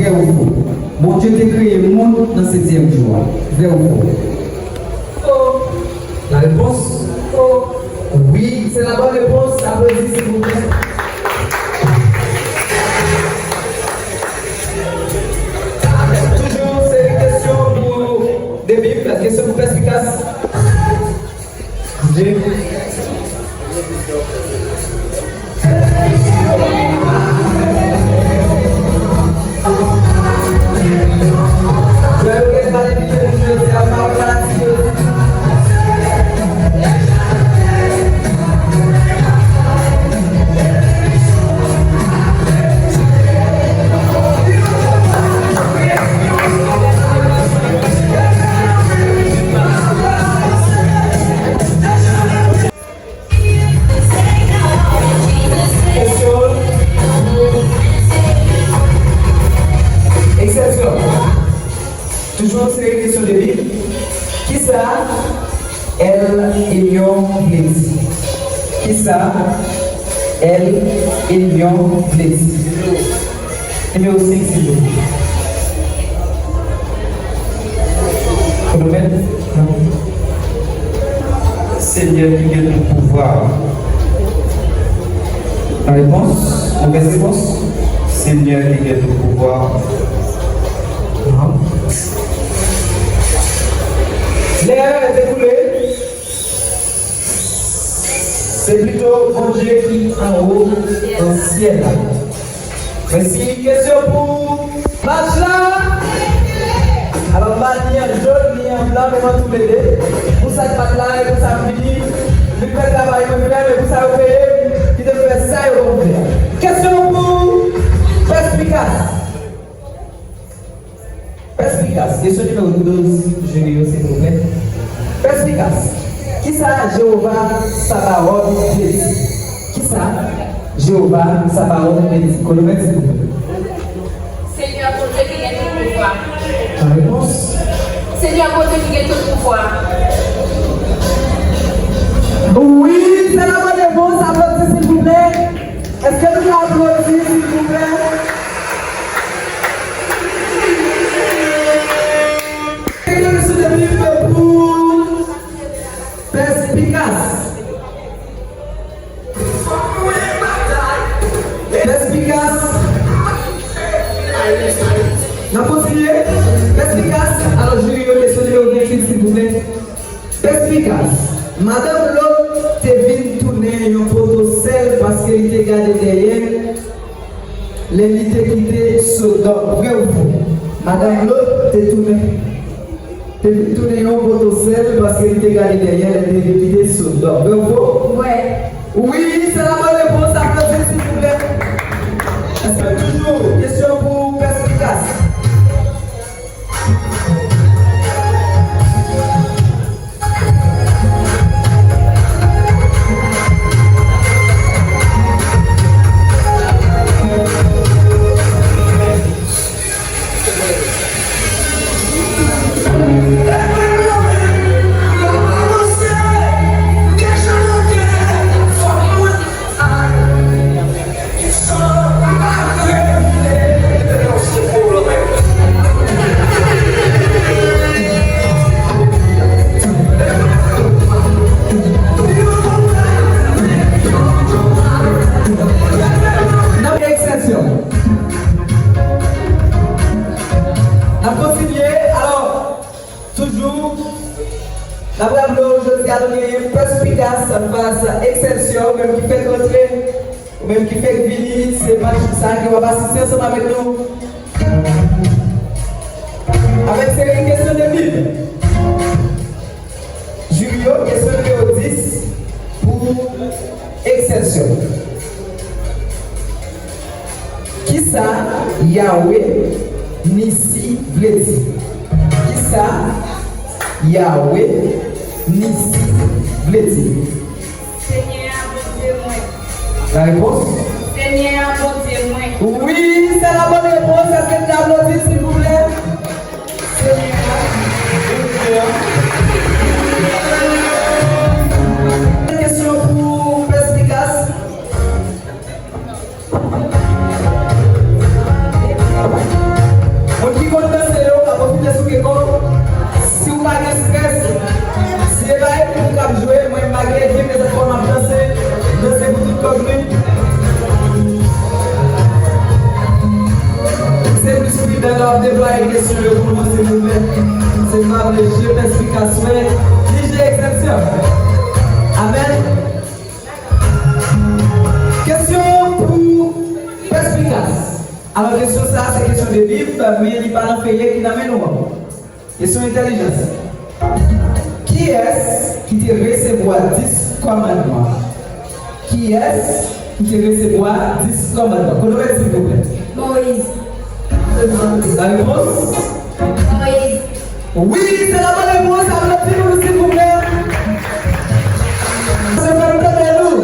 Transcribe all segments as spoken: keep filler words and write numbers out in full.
Vrè ou fo? Bondye te kreye moun nan setyèm jou a. Vrè ou fo? Fo. La réponse? Fo. Wi, c'est la bonne réponse. Applaudissez, s'il vous plaît. Toujou, se kesyon pou Debib, kesyon pou pèspikas. Kesyon. Eksepsyon. Toujou yon seri kesyon de Bib. Kisa El Elyon vle di? Kisa El Elyon vle di? Nimewo senk, silvouplè. Fenomen? Senyè ki gen tout pouvwa. La réponse? Mauvaise réponse? Senyè ki gen tout pouvwa. Non. Lè te koule. Se plito Bondye ki anwo nan syèl la. Mèsi. Kesyon pou match la. Alò, m pa ni an jòn, ni an blan, men mwen tou le de. Pou sa k bat la e pou sa k vini, li fè travay mwen fè, men pou sa yo peye m, kite m fè sa yo ban m fè. Kesyon pou pèspikas. Pèspikas, kesyon nimewo douz, jiri yo, silvouplè. Pèspikas, kisa Jewova Sabawòt vle di? Kisa Jewova Sabawòt vle di? Kolomèt, silvouplè. Senyè Bondye ki gen tout pouvwa. La réponse? Senyè Bondye ki gen tout pouvwa. Wi, se la bonne réponse, aplodi, silvouplè. Èske nou ka aplodi, silvouplè? Pou pèspikas. Pèspikas. N ap kontinye. Pèspikas. Alò, jiri yo, kesyon nimewo venntuit, silvouplè. Pèspikas. Madanm Lòt te vin tounen yon poto sèl paske li te gade dèyè l lè li te kite Sodòm. Vrè ou fo? Madanm Lòt te tounen, te vin tounen yon poto sèl paske li te gade dèyè l lè li te kite Sodòm. Vrè ou fo? Vrè. Wi, se la bonne réponse. Aplodi, silvouplè. Toujou, kesyon pou pèspikas. Nan eksepsyon. N ap kontinye. Alò, toujou, n ap raple w, jodi a nou genyen pèspikas anfas eksepsyon, ou menm ki fèk rantre, ou menm ki fèk vini, se match sa ke w ap asiste ansanm avèk nou. Avèk seri kesyon de Bib. Jiri yo, kesyon nimewo dis pou eksepsyon. Kisa Yawe Nisi vle di? Kisa Yawe Nisi vle di? Senyè a Bondye mwen. La réponse? Senyè a Bondye mwen. Wi, se la bonne réponse. Èske n ka aplodi, silvouplè? Senyè a Bondye mwen. Kesyon pou pèspikas. N ap deplwaye kesyon yo pou nou, silvouplè. Se pa vle je pèspikas, men ni je eksepsyon. Amèn. Kesyon pou pèspikas. Alò, kesyon sa a, se kesyon de Bib, men li pa nan feyè ki nan men nou an. Kesyon entèlijans. Kiyès ki te resevwa dis kòmandman? Kiyès ki te resevwa dis kòmandman? Kote w mete, silvouplè? Moyiz. Sa repons? Moyiz. Wi, se la bòn repons. Aplodi pou nou, silvouplè. Se fè m tande nou.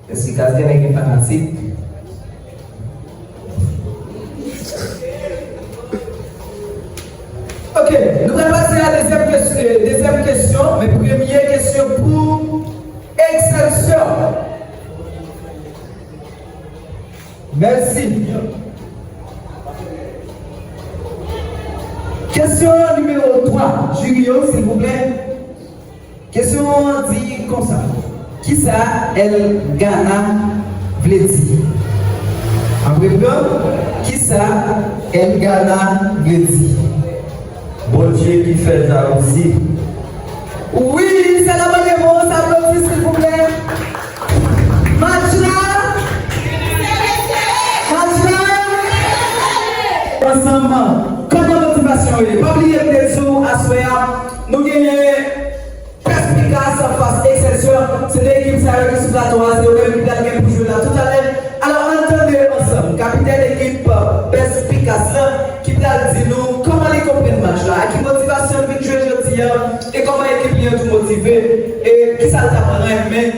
Pèspikas, genlè gen fanatik. Ok, nou pral pase a dezyèm kes-, euh, dezyèm kesyon, men premye kesyon pou eksepsyon. Mèsi. Kesyon nimewo twa, jiri yo, silvouplè. Kesyon an di konsa, kisa El Gana vle di? Apre pran, kisa El Gana vle di? Bondye ki fè jalouzi. Wi, se la bòn repons, aplodi, silvouplè. Match la, match la, ansanm, kòman motivasyon yo ye? Pa bliye m te di w aswè a, nou genyen Pèspikas fas eksepsyon, se de ekip sa yo ki sou plato a, se yo menm ki pral gen pou jwe la toutalè. Alò, ann tande ansanm kapitèn ekip Pèspikas lan ki pral di nou kòman li konprann match la, ak ki motivasyon l vin jwe jodi a, e kòman ekip li an tou motive, e kisa l t ap renmen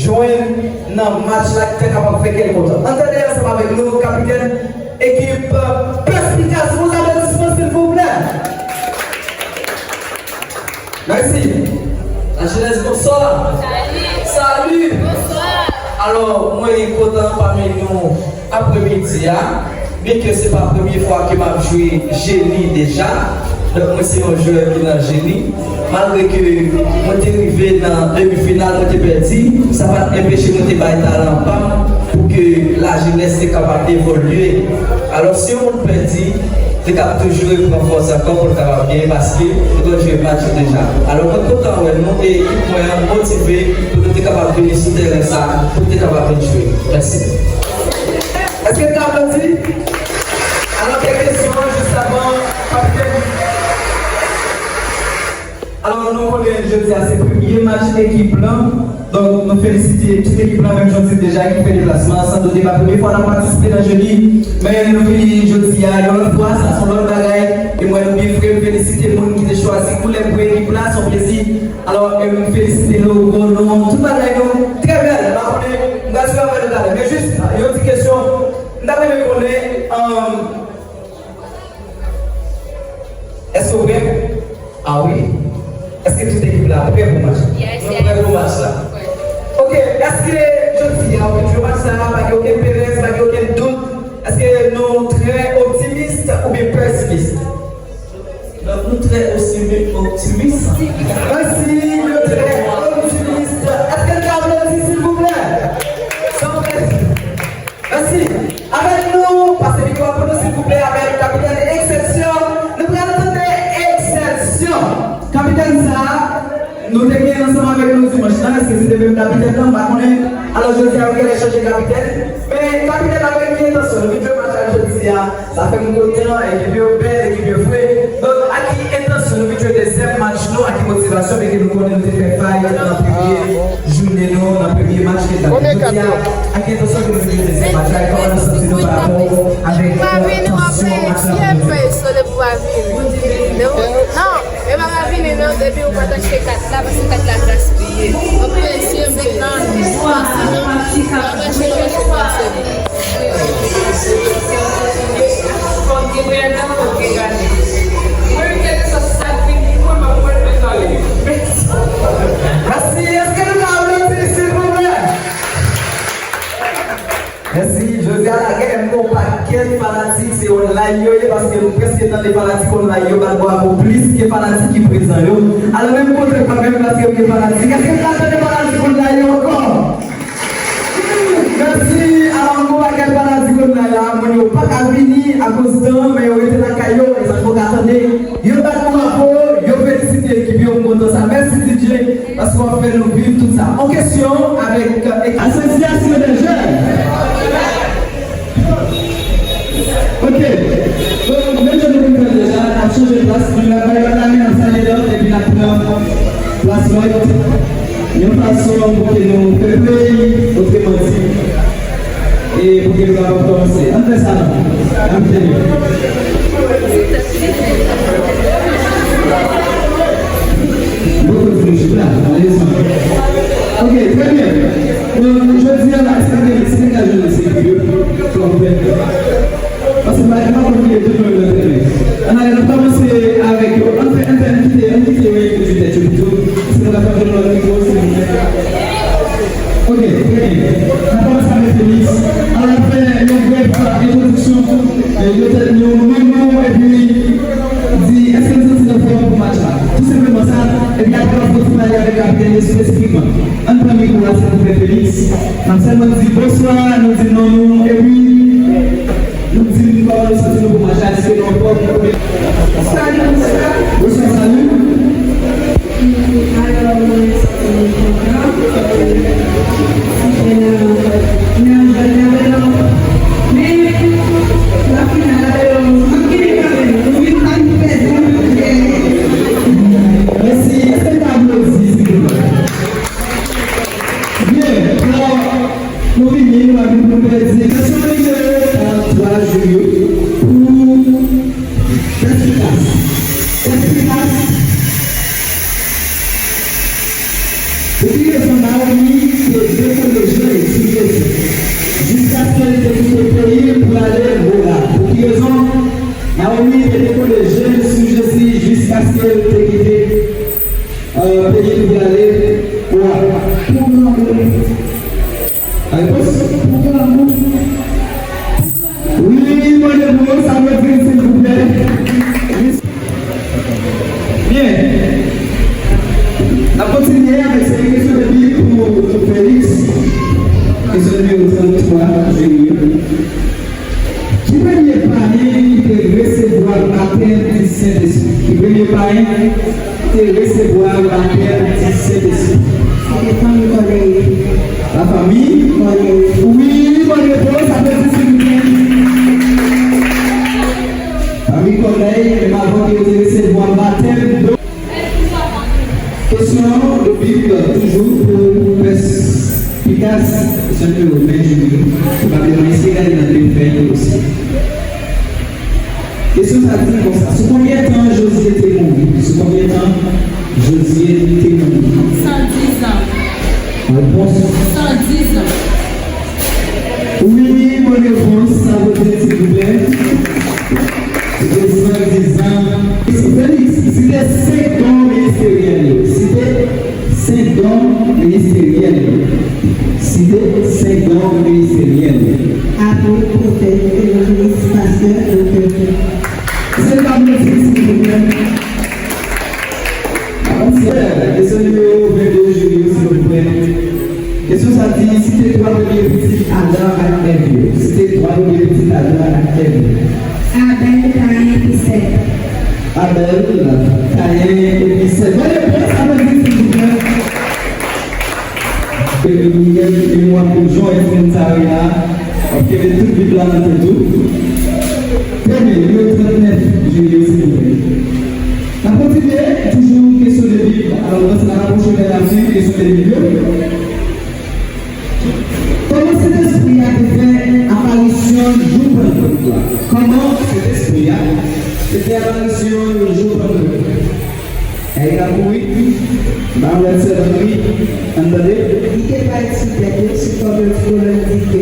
jwenn nan match la ki ta kapab fè kè l kontan. Ann tande ansanm avèk nou kapitèn ekip Pèspikas, yon aplodisman, silvouplè. Mèsi. Lajenès, bonswa. Salut. Bonswa. Alò, mwen kontan pami nou aprèmidi a. Byenke se pa premye fwa ke m ap jwe jeni deja, donk mwen se yon jwè ki nan jeni. Malgre ke mwen te rive nan demi final, mwen te pèdi, sa pa t enpeche mwen te bay talan pa m pou ke lajenès te kapab evolye. Alò, si yon moun pèdi, li kab toujou reprann fòs ankò pou l kapab genyen, paske li konn jwe match yo deja. Alò, mwen kontan wè nou e ekip mwen an motive pou nou te kapab vini sou teren sa a, pou nou te kapab vin jwe. Mèsi. Èske n ka aplodi? Alò, kèk kesyon jis avan kapitèn. Alò, nou konnen jodi a se premye match ekip lan. Donk, nou felisite tout ekip lan, menm jan w di deja, ki fè deplasman an. San dout, e pa premye fwa n ap patisipe nan jeni. Men nou vini jodi a, yon lòt fwa, sa se yon lòt bagay. E mwen, nou byen fre, m felisite moun ki te chwazi koulè pou ekip la, se yon plezi. Alò, e m felisite logo nou, tout bagay nou, trè bèl. M pa konnen, m pral swiv avè nou talè. Men jis, yon ti kesyon, m ta renmen konnen, um, èske w prè? A wi. Èske tout ekip la prè pou match la? Yes, yes. Nou prè pou match la. Ok, èske jodi a, w vin jwe match sa a, pa gen okenn perèz, pa gen okenn dout? Èske nou trè optimis oubyen pesimis? Donk, nou trè optimi-, optimis. Mèsi, nou trè optimis. Èske n ka aplodi, silvouplè? San prèz. Mèsi. Avèk nou, pase mikwo a pou nou, silvouplè, avèk kapitèn eksepsyon. Nou pral tande eksepsyon. Kapitèn sa a, nou te gen ansanm avèk nou dimanch lan, èske se te menm kapitèn lan, m pa konnen. Alò, jodi a, yo genlè chanje kapitèn. Men kapitèn avèk ki entansyon? Nou vin jwe match la jodi a. Sa fè m kontan, ekip yo bèl, ekip yo fre. Donk, ak ki entansyon nou vin jwe dezyèm match nou, ak ki motivasyon, byenke nou konnen nou te fè fay nan premye jounen nou, nan premye match ke n t ap jwe. Jodi a, ak ki entansyon ke nou vin jwe dezyèm match la, e kòman nou santi nou pa rapò avèk tansyon match la pou jodi a? Non, e pa ka vini non, depi ou pa t achte kat la, paske kat la gaspiye. Anpil se menm nan. Mèsi, èske nou ka aplodi, silvouplè? Mèsi, jodi a la gen yon pakèt fanatik, se online yo ye, paske nou prèske tande fanatik online yo bat bravo plis ke fanatik ki prezan yo. Alò, menm kote mwen menm, paske m gen fanatik. Èske nou ka tande fanatik online yo ankò? Mèsi, alò, nou gen yon pakèt fanatik online la. Chanje plas, nou la bay lòt la men, n ap salye lòt, epi n ap pran plas lòt. Yon fason pou ke nou fè peyi otreman di. E pou ke nou kapab kòmanse. Ann fè sa non. N ap fini. Bon, kontinye chita, malezman. Ok, trè byen. Donk, jodi a la, èske nou gen, èske nou ka jwenn se yo, silvouplè? Paske m pa, m pa konn ki tout moun nan tèt mwen. Ann ale, n ap kòmanse avèk yo. Ann fè, ann fè, ann kite, ann kite yo entwodui tèt yo pito. Si nou ka fè yon lòt mikwo, silvouplè. Ok, trè byen. N ap kòmanse avèk Félix. Ann ap fè yon brèf entwodiksyon, eh, de tèt nou, non nou, epi di, èske nou santi nou fè bon pou match la? Tou senpleman sa. Epi apre, n ap fè yon ti pale avèk kapitèn yo espesifikman. Ann pran mikwo a, silvouplè, Félix. N ap sèlman di bonswa, nou di non nou, epi nou di nou kòman nou santi nou pou match la, èske nou anfòm oubyen. Salut, bonswa. Bonswa, salut. Alò, mwen santi mwen kontan. Sijè nan, nan jwèt la, men non. Men, la final la, men non. M ap kenbe kanmenm. Nou vin pa nou pèdi, nou vin fè. Mèsi. Èske n ka aplodi, silvouplè? Byen, alò, nou vini, nou pa vin pou nou pèdi. Kesyon nimewo twa, Julio, pou Pèspikase. Pèspikase. Pou ki rezon Nawomi te dekole je l sou Jezi jiskaske l te kite peyi l pou l ale Moab? Pou ki rezon Nawomi te dekole je l sou Jezi jiskaske l te kite, euh, peyi l pou l ale Moab? Pou lanmou. Repons? Pou lanmou. Wi, mande pou yo, sa vle di, silvouplè. Byen. N ap kontinye avèk seri kesyon de Bib pou Félix. Kesyon nimewo trannntwa, Julio. Ki premye payen ki te resevwa batèm di Sentespri? Ki premye payen ki te resevwa batèm di Sentespri? Se te fanmi Kònèli. La famille Kònèli. Wi, bòn repons, aplodi silvouplè. Fanmi Kònèli, menm avan ke yo te resevwa batèm. Kesyon de Bib, toujou pou Pèspikas, kesyon ke w men Jimmy, pwobableman eseye gade nan de fèy yo osi. Kesyon sa di konsa, sou konbyen tan Jozye te mouri? Sou konbyen tan Jozye te mouri? San diz an. Repons? San diz an. Wi, bòn repons, sa vle di, silvouplè. Se te san diz an. Félix, site senk don ministeryèl yo. Site senk don ministeryèl yo. Site senk don ministeryèl yo. Apot, pwofèt, evanjelis, pastè, doktè. Se pa mesye, silvouplè. Avanse, kesyon nimewo vennde, Julio, silvouplè. Kesyon sa di, site twa premye pitit Adan ak Èv yo. Site twa premye pitit Adan ak Èv yo. Abèl, Kayen epi Sèt. Abèl, Kayen epi Sèt. Bòn repons, aplodi, silvouplè. Ke Miguel Mimoire Poujon, Edwin Tarina, w ap kenbe tout Bib la nan tèt ou. Premye, nimewo trannèf, Julio, silvouplè. N ap kontinye, toujou kesyon de Bib. Alò, nou panse n ap apwoche vè lafen, kesyon de Bib yo. Kòman Sentespri a te fè aparisyon l jou Panntèt la? Kòman Sentespri a te fè aparisyon l jou Panntèt la? Èl ap kouri. Ba wè sè Henri. Ann tande. Li te parèt sou tèt yo sou fòm yon ti kolòn dife.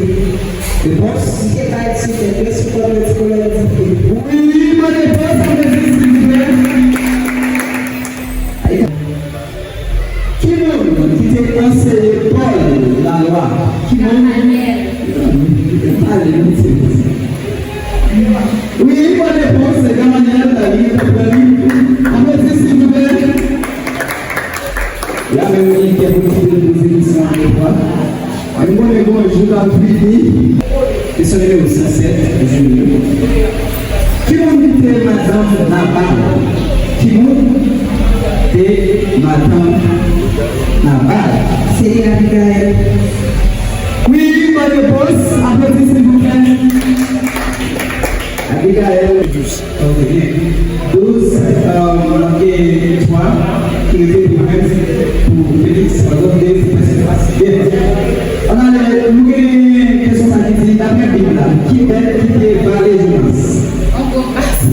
Repons? Li te parèt sou tèt yo sou fòm yon ti kolòn dife. Wi, bòn repons, aplodi, silvouplè. Ki moun ki te anseye Pòl lalwa? Ki moun? Gamanyèl. Pale, mesye. Wi, bòn repons, se Gamanyèl, li te pran li. Aplodi, silvouplè. La menm li te pou kite l pou dimisyon ankò. Ann konnen gon jou l ap vini. Kesyon nimewo san sèt, Julio. Ki moun ki te madanm Nabal? Ki moun te madanm Nabal? Se te Abigayèl. Wi, bòn repons. Aplodi, silvouplè. Mikaèl. Douz. Ok, byen. Douz, euh, manke twa ki rete pou Prince, pou Félix, padon, Félix, Prince. Byen. Ann ale, nou gen kesyon sa ki di, daprè Bib la, ki bèt ki te vale Jonas? Yon gwo pwason.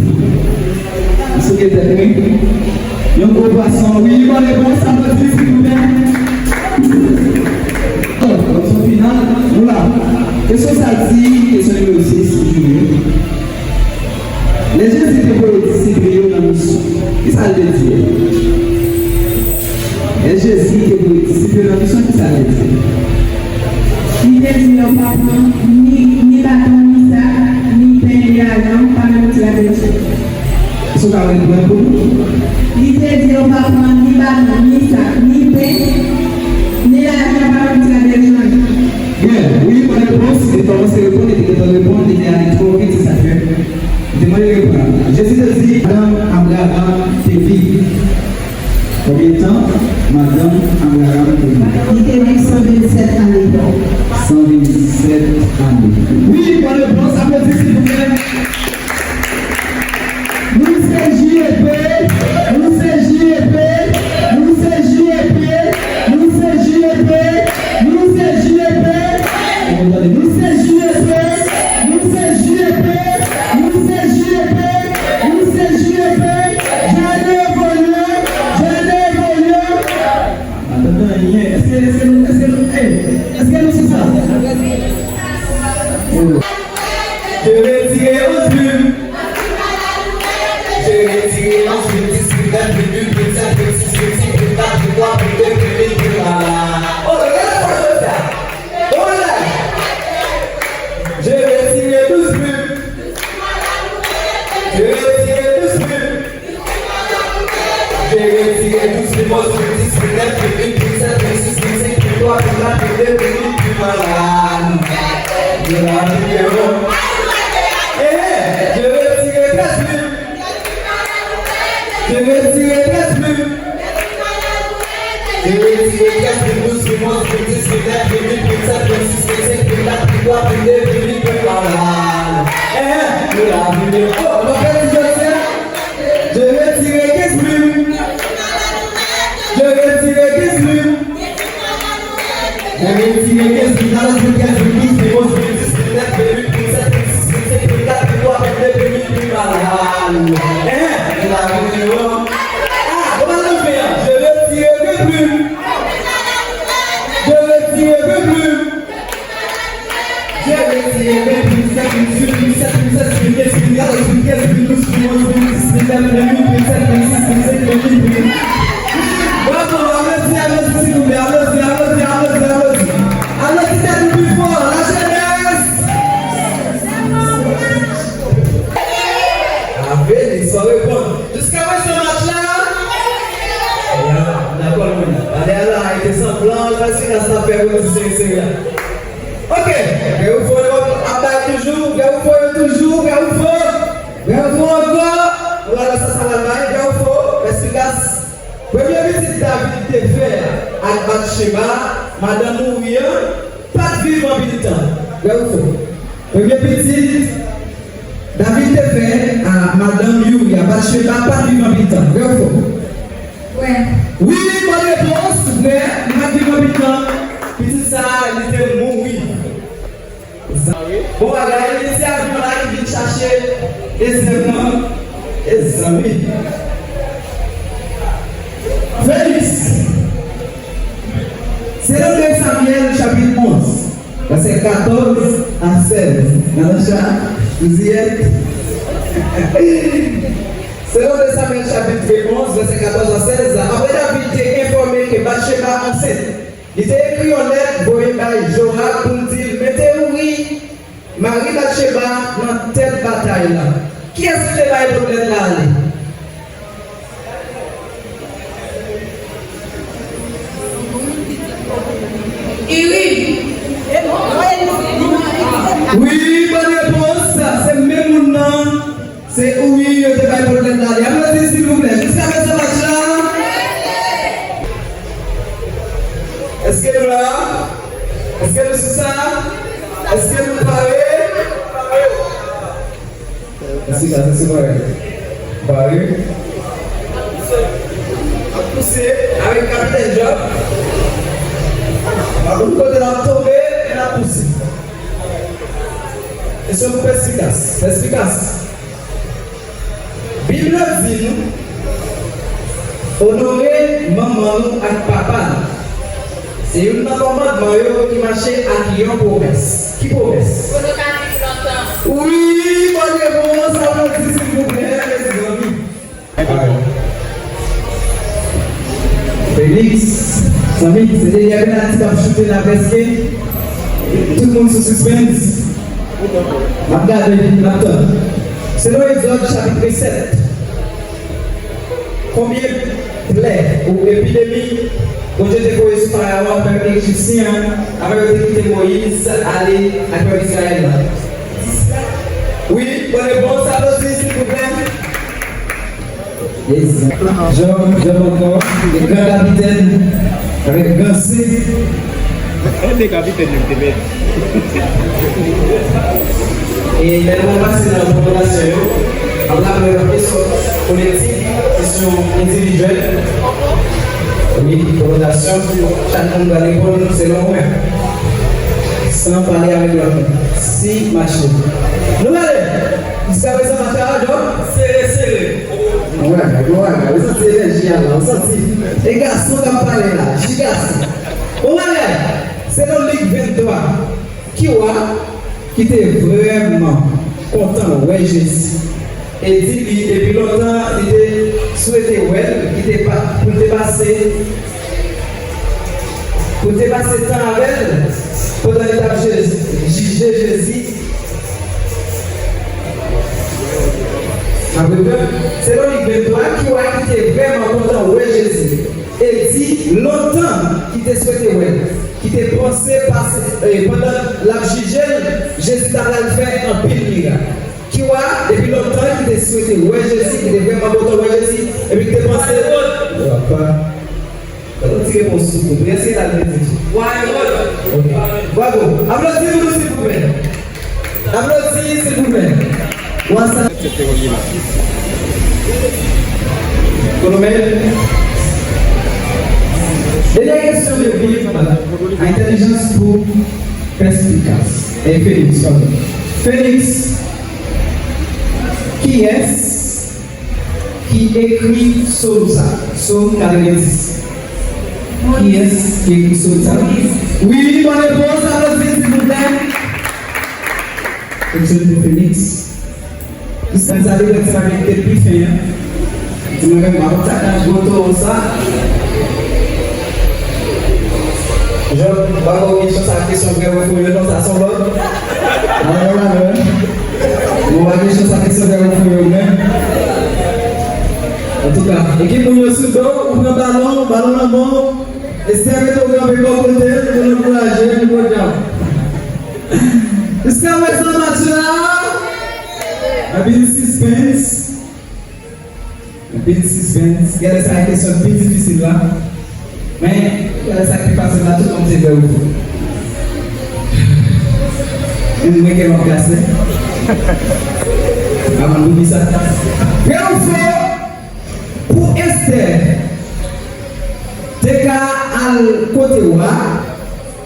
Souke tèt mwen. Yon gwo pwason. Wi, bòn repons, aplodi, silvouplè. Kesyon final, nou la. Kesyon sa di, kesyon nimewo sis, juri. Lè Jezi te voye disip li yo nan misyon, kisa l te di yo? Lè Jezi te voye disip yo nan misyon, kisa l te di yo? Li te di yo pa pran ni, ni baton, ni sak, ni pen, ni lajan, pa menm ti lajan. Èske w ka reprann pou nou? Li te di yo pa pran ni baton, ni sak, ni pen, ni lajan, pa menm ti lajan. Byen, wi, bòn repons. Li te kòmanse reponn, li te gentan reponn, li te ale twò vit, se sa k fè li te mande reprann. Jezi te di, madanm Abraram te viv. Konbyen tan madanm Abraram te viv? Li te viv san vennsèt ane. San vennsèt ane. Wi, bòn repons, aplodi, silvouplè. Nou se J E P, nou se J E P, nou se J E P, nou se J E P, nou se J E P, nou se J E P, nou se J E P, nou se J E P, nou se J E P, Jardin Evolution, Jardin Evolution. Pa tande anyen. Èske, èske nou, èske nou, ey, èske nou sou sa? Oh. Je retire onz plim. Je retire onz plim, dis plim, nèf plim, uit plim, sèt plim, sis plim, senk plim, kat plim, twa plim, de plim, uit plim, ah. Oh, regade sa, sa. Oh là là. Je retire douz plim. Je retire douz plim. Je retire douz plim, onz plim, dis plim, nèf plim, uit plim, sèt plim, sis plim, senk plim, twa plim, kat plim, de plim, uit plim, ah là là. Je retire, eh, je retire trèz plim. Je retire trèz plim. Je retire trèz plim, douz plim, onz plim, dis plim, nèf plim, uit plim, sèt plim, sis plim, senk plim, kat plim, twa plim, de plim, uit plim, ah là là. Eh, eh, je retire, oh, nou fè ti jòt sa. Je retire kenz plim. Je retire kenz plim. Je retire kenz plim, katòz plim, trèz plim, douz plim, onz plim, dis plim, nèf plim, uit plim, sèt plim, sis plim, senk plim, kat plim, twa plim, de plim, uit plim, ah là là. Eh, je retire. Ah, bon, nou fè, je retire ven plim. Je retire ven plim. Je retire ven plim, senk plim, uit plim, sèt plim, sis plim, kenz plim, katòz plim, trèz plim, douz plim, onz plim, dis plim, nèf plim, uit plim, sèt plim, sis plim, senk plim, uit plim. Bravo, aplodi, aplodi, silvouplè, aplodi, aplodi, aplodi, aplodi. Aplodi tèt nou pi fò, lajenès. Avè li, san reponn. Jiskaprezan match la, ya, dakò, mwen. Alè a la, e te sanblan, Las Vegas t ap fè pou ti seri seri a. Ok, Guerre ou Feu yo ap bay toujou, Guerre ou Feu yo toujou, Guerre ou Feu. Guerre ou Feu ankò. Nou la nan sa sa la bay, Guerre ou Feu, Las Vegas. Premye pitit David te fè ak Batcheba, madanm Ouri an, pa t viv anpil tan. Vrè ou fo? Premye pitit David te fè a madanm Ouri a, Batcheba, pa t viv anpil tan. Vrè ou fo? Vrè. Wi, bòn repons, vrè, li pa t viv anpil tan. Pitit sa a, li te mouri. Bon bagay, men se avyon la ki vin chache dezyèm nan, mezanmi. Félix, selon de Samyèl chapit onz, vèsè katòz a sèz, nan chat, Juliette. Selon de Samyèl chapit onz, vèsè katòz a sèz, apre David te enfòme ke Batcheba ansent, li te ekri yon lèt voye bay Joab pou l di l mete Ouri, mari Batcheba, nan tèt batay la. Kiyès ki te bay pwòp lèt la ale? Iri. Wi, bòn repons, se menm moun nan. Se Ouri yo te bay pwoblèm la. Aplodi, silvouplè. Jiskaprezan match la. Èske nou la? Èske nou sou sa? Èske nou pare? Sa se sou mwen. Pare. Ap pouse avèk Kapitèn Job. Pa konn kote l ap tonbe, men l ap pouse. Kesyon pou pèspikas. Pèspikas. Bib la di nou, onore manman nou ak papa nou. Se youn nan kòmandman yo ki mache ak yon pwomès. Ki pwomès? Pou nou ka viv lontan. Wi, bòn repons, aplodi silvouplè, mezanmi. Félix, zanmi, se dènyè penalti k ap choute la prèske. Tout moun sou sispens. M ap gade, m ap tann. Selon Egzòd chapit sèt, konbyen plè ou epidemi Bondye te voye sou Farawon, pèp ejipsyen an, avan yo te kite Moyiz ale ak pèp Izrayèl la? Wi, bòn repons, aplodi, silvouplè. Yes. Jòb, Jòb ankò. E gran kapitèn avèk gran C. Kote kapitèn yo te pèdi? E lè nou pral pase nan pwomosyon yo, n ap raple yo kesyon kolektif, kesyon endividyèl. Wi, pwomosyon, chak moun pral reponn selon mwen. San pale avèk lòt moun. Si mache. Nou ale! Jiskaprezan, match la, Jòb? Sere, sere. Bon bagay, bon bagay. Ou santi enèji a la, ou santi. E gason k ap pale la, ji gason. Bon bagay. Selon Lik venntwa, ki wa ki te vrèman kontan wè Jezi? E di li depi lontan li te swete wè l, ki te pa, pou l te pase, pou l te pase tan avè l pandan li t ap je-, jije Jezi. Apre, selon Lik venntwa, ki wa ki te vrèman kontan wè Jezi? E di lontan ki te swete wè l, ki te panse pase, e, pandan l ap jije l, Jezi ta pral fè anpil mirak. Ki wa, depi lontan, ki te swete wè Jezi, ki te vrèman kontan wè Jezi, epi ki te panse, papa, ban nou ti repons sou kou. Prèske la vin di. Wa Ewòd. Ok. Bravo. Aplodi pou nou, silvouplè. Aplodi, silvouplè. Wa sa. Konomèt. Dènyè kesyon de Bib, entèlijans pou pèspikas. E Félix, padon. Félix, kiyès ki ekri Sòm sa? Sòm katrevendis. Kiyès ki ekri Sòm sa? Wi, bòn repons, aplodi, silvouplè. Kesyon pou Félix. Sa, sa te prèske pa gen tèt pi fen, an. Di mwen menm, pa konn sa k nan gwo towo sa. Jòb, pa gen kesyon sa, kesyon vrè ou fo yo, non, sa se yon lòt. Alò, alò. Bon, pa kesyon sa, kesyon vrè ou fo yo, men. Antouka, ekip moun yo sou do, ou pran balon, balon nan men w. Esther mete w kanpe bò kote l, pou nou ankouraje l, nou bon djab. Jiskaprezan, match la, anpil sispens. Anpil sispens. Gade sa, kesyon pi difisil la. Men, gade sa ki fasil la, tout moun te vè ou. Menm mwen gen lòt glas, wi. Avan nou di sa. Vre ou fo? Pou Esther te ka al kote wa,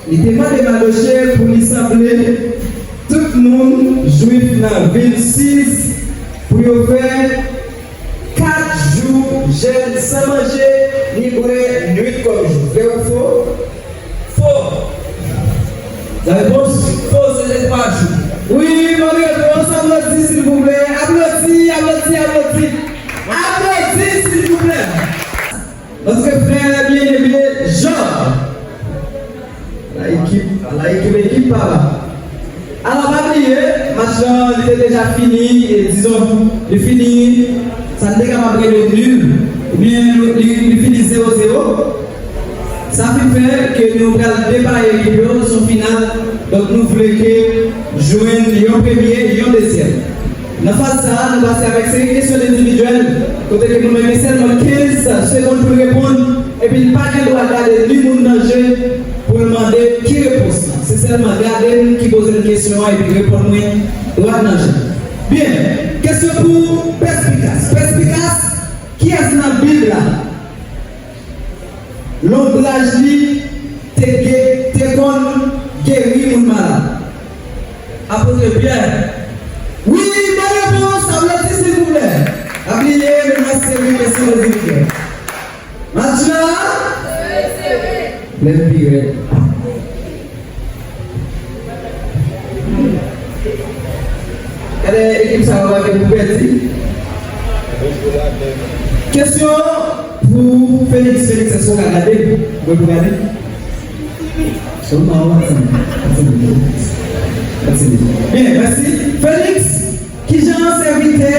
li te mande Madoche pou li sanble tout moun jwif nan vil Siz pou yo fè kat jou jèn san manje ni bwè, nuit kòm jou. Vre ou fo? Fo. La réponse? Fo, se te twa jou. Wi, bòn repons, aplodi, silvouplè. Aplodi, aplodi, aplodi. Aplodi, silvouplè. Notre frère bien-aimé Job. La ekip, la ekip, ekip papa. Alò, pa bliye, match lan, li te deja fini, e dizon, li fini, sa n te kapab rele nil, oubyen li, li, li fini zewo zewo. Sa fin fè ke nou pral depare ekip yo sou final, donk nou vle ke jwenn yon premye, yon dezyèm. Nan faz sa a, nou pase avèk seri kesyon endividyèl, kote ke nou menm gen sèlman kenz segonn pou l reponn, epi l pa gen dwa gade ni moun nan je pou l mande ki repons lan. Se sèlman gade m ki poze l kesyon an epi reponn mwen dwat nan je. Byen, kesyon pou Pèspikas. Pèspikas, kiyès nan Bib la lonbraj li te ge-, te konn geri moun malad? Apot Pyè. Wi, bòn repons, aplodi silvouplè. Pa bliye, nou nan seri kesyon rezilta. Match la? Lè l pi rèd. Gade ekip sa yo pa gen pou pèdi. Kesyon pou Félix. Félix, èske w ka gade m? Mwen pou gade. Sèlman w ap tande. Byen, mèsi. Félix, kijan sèvitè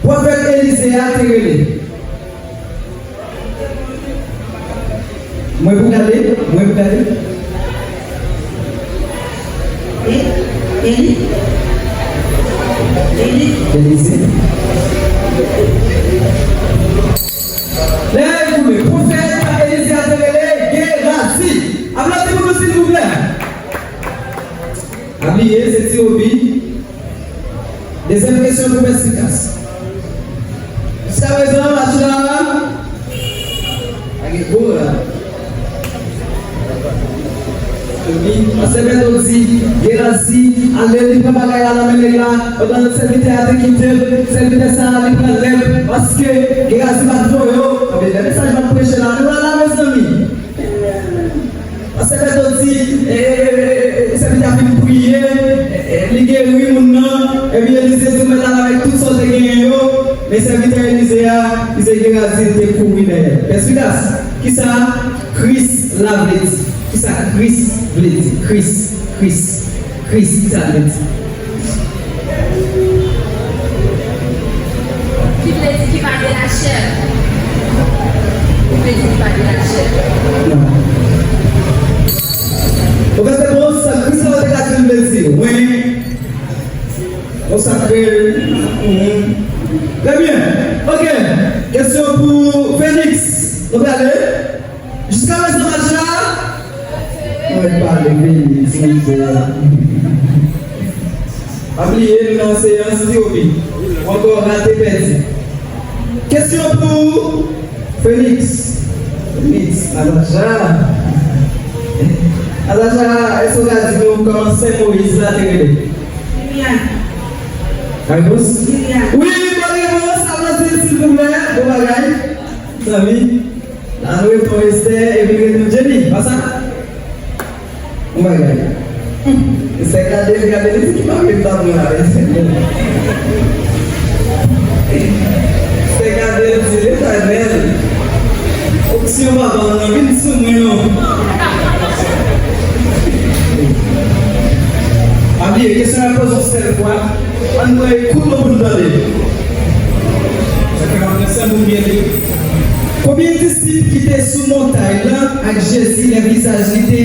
pwofèt Elize a te rele? Mwen pou gade, mwen pou gade. E, Eli? Eli? Elize. Lè l koule, pwofèt Elize a te rele Gerazi. Aplodi pou nou, silvouplè. Pa bliye, se ti Obi. Dezyèm kesyon pou Pèspikas. Jiskaprezan, match la pa gen gòl la. Pastè Bèto di, Gerazi ale, li pran bagay la nan men nèg la, pandan sèvitè a te kite l, sèvitè sa a, li pran lèp, paske Gerazi pa t voye yo. Ebyen, lè mesaj m ap preche la, nou la, la, mezanmi. Pastè Bèto di, e, e, e, e, e, sèvitè a fin priye, e, e, li geri moun nan, epi Elize di, mèt al avèk tout sa w te genyen yo, men sèvitè Elize a, li se Gerazi, li te kouri dèyè l. Pèspikas, kisa Kris la vle di? Kisa Kris vle di? Kris, Kris, Kris, kisa l vle di? Ki vle di ki pa de lachè. Ki vle di ki pa de lachè. Non. Pwofesè Pons, Kris la te ka di m vle di. Wi. Konsakre. Mhm. Trè byen. Ok. Kesyon pou Félix. Nou prale? Jiskaprezan match la, mwen pale vini, se lide a. Pa bliye, nou nan seyans tiyopi. Ou ankò rate pèdi. Kesyon pou Félix. Félix, Alaja. Alaja, èske w ka di nou kòman Sen Moyiz la te rele? Lilian. Repons? Lilian. Wi, bòn repons, aplodi, silvouplè. Bon bagay. Zanmi. La nou reponn Esther epi nou reponn Jenny, pa sa? Yon bagay. Esther gade l, gade l, li di ki mari m ta pran la, Esther gade l, di Letènèl, onksyon papa w nan vin sou mwen non. Pa bliye, kesyon an poze yon sèl fwa. Ann pran kout mwen pou n tande. Sa fè m ap pran san moun byen li. Konbyen disip ki te sou montay lan ak Jezi lè vizaj li te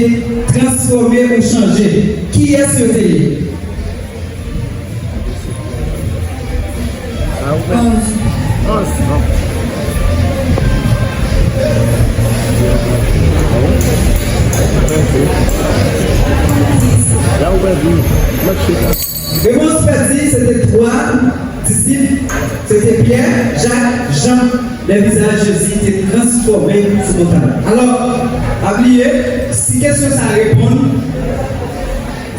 transfòme ou chanje? Kiyès yo te ye? Onz. Onz. La ou pèdi. Match. Repons pèdi, se te twa disip, se te Pyè, Jak, Jan, lè vizaj Jezi te transfòme sou montay. Alò, pa bliye, si kesyon sa a reponn,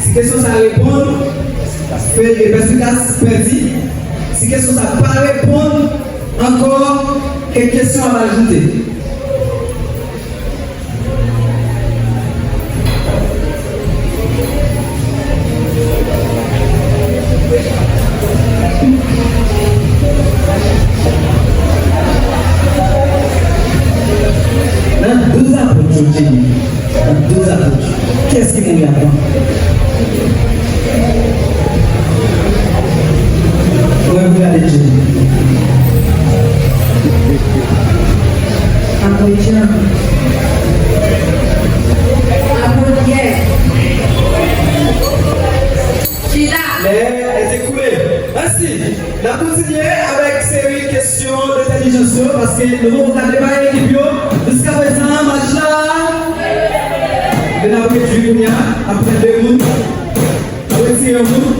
si kesyon sa a reponn, Fe-, e, Pèspikas pèdi. Si kesyon sa a pa reponn ankò, kèk kesyon ap ajoute. Nan douz apot yo, Jenny, nan douz apot yo, kiyès ki mouri avan? Mwen, mwen gade Jenny. Apre Jan. Apre Pyè. Chita. Lè a te koule. Mèsi. N ap kontinye avèk seri kesyon entèlijans yo, paske nou poko ka depare ekip yo. Jiskaprezan, match la. Men n ap redui kounye a, n ap pran de moun. N ap retire yon moun.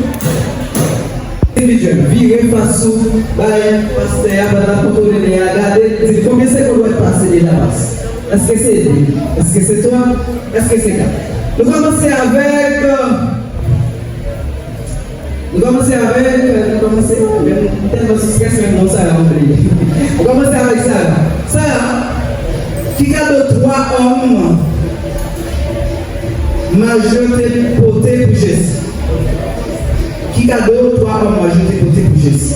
Individyèl, vire fas ou bay pastè a pandan l ap kontwole li a, gade l, di l konbyen segonn w wè l pase li la pase. Èske se de? Èske se twa? Èske se kat? Nou kòmanse avèk, euh, nou kòmanse avèk, euh, nou kòmanse, men m tèlman sou strès, menm non Sara m bliye. Nou kòmanse avèk Sara. Sara, ki kado twa òm maje te pote pou Jezi? Ki kado twa òm maje te pote pou Jezi?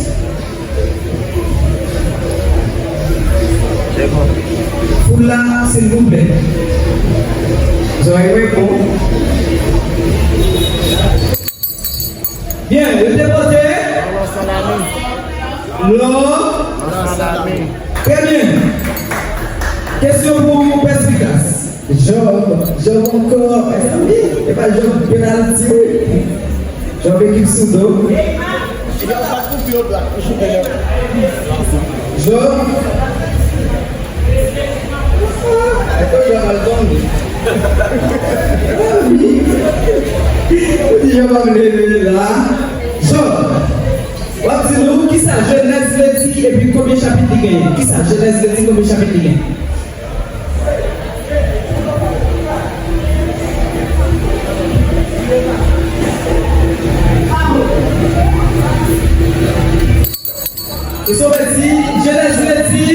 Foul la, silvouplè. Zòrèy mwen bon. Byen, yo te pote lò. Trè byen. Kesyon pou Pèspikas. Jòb, Jòb ankò, mezanmi, e pa Jòb penalti, wi. Jòb ekip sou do. Jòb. Epa Jòb al tonbe. Ou di Jòb ap leve la. Jòb. W ap di nou kisa Jenèz vle di epi konbyen chapit li genyen. Kisa Jenèz vle di, konbyen chapit li genyen? Kesyon vle di, Jenèz vle di,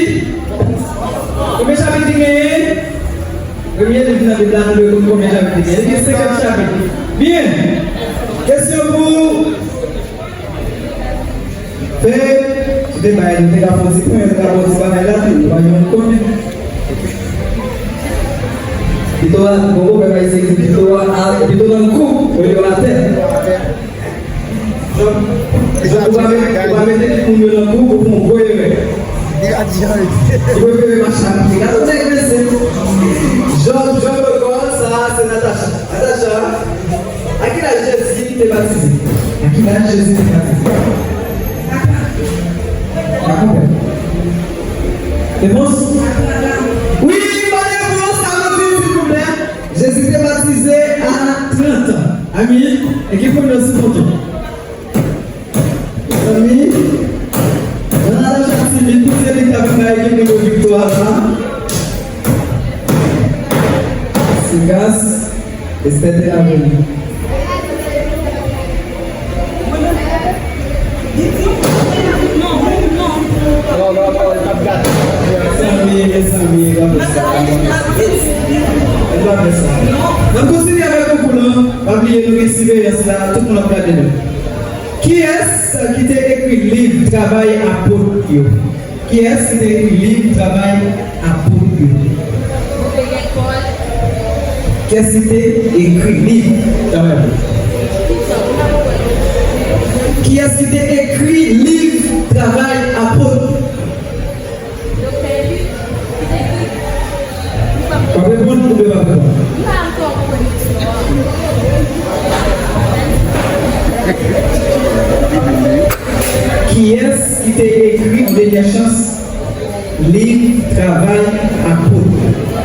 konbyen chapit li genyen? Premye liv nan Bib la, nou dwe konn konbyen chapit li genyen. Li gen senkant chapit. Byen. Kesyon pou Fè, ou te bay, nou te ka fè yon ti pwen, nou te ka fè yon ti bagay la tou, ou pa janm konnen. Pito a, bon, bon, pèp ayisyen di pito a, a, pito nan kou, olye atè. Jòb, Jòb, ou pa mete, ou pa mete tout moun yo nan kou, ou fè yon gwo erè. Ou prefere mache ak piga. Gade yon nèg mesye. Jòb, Jòb ankò, sa a, se Natacha. Natacha, a ki laj Jezi te batize? A ki laj Jezi te batize? Pa konprann. Repons? Wi, bòn repons, sa vle di, silvouplè. Jezi te batize a trant an. Amen. E ki moun nan sou foto? Mezanmi, nan laj a timid, pou se li k ap bay ekip nou yo viktwa sa. Sigas, Esther te la vini. Mezanmi, mezanmi, pa fè sa. Pa fè sa. N ap kontinye avèk konkou lan. Pa bliye, nou gen siveyans la, tout moun ap gade nou. Kiyès ki te ekri liv Travay Apot yo? Kiyès ki te ekri liv Travay Apot yo? Kiyès ki te ekri liv Travay Apot? Kiyès ki te ekri liv Travay Apot? W ap reponn oubyen w p ap reponn? Kiyès ki te ekri, yon dènyè chans, liv Travay Apot?